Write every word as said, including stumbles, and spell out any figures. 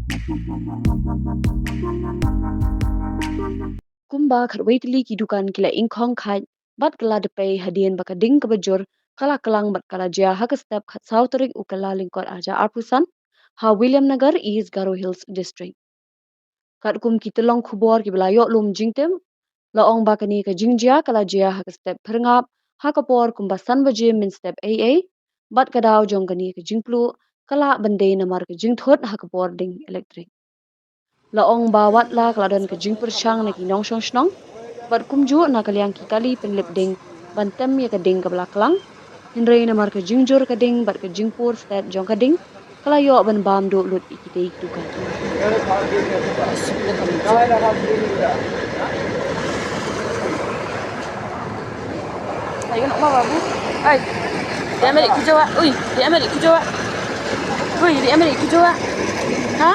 Kumba khatwei tylli ki dukan ki la ingkhong khait bad ka la dpei hadien ba ka ding kaba jur ka la klang bad ka la jia ha ka step khatsaw tarik u Kyllalyngkot arhajar arphew san ha Williamnagar, East Garo Hills District. Katkum ki tyllong khubor kiba la ïoh lum jingtip, la ong ba kane ka jingjia ka la jia ha ka step phyrngap ha ka por kumba san baje mynstep eiei, bad ka daw jong kane ka jingpluh ka lah ban dei namar ka jingthut ha ka bor ding elektrik. La ong ba watla ka la don ka jingpyrshang na ki nongshong shnong bad kumjuh na ka liang ki kali pynlip ding ban tem ïa ka ding kaba la klang, hynrei namar ka jingjur ka ding bad ka jingpur stet jong ka ding, ka la ïoh ban bam duh lut ïa kitei ki dukan. Ay, ano ba, babu? Ay, di Amerik ko jawa. Uy, di Amerik ko jawa. Uy, di Amerik ko jawa. Ha?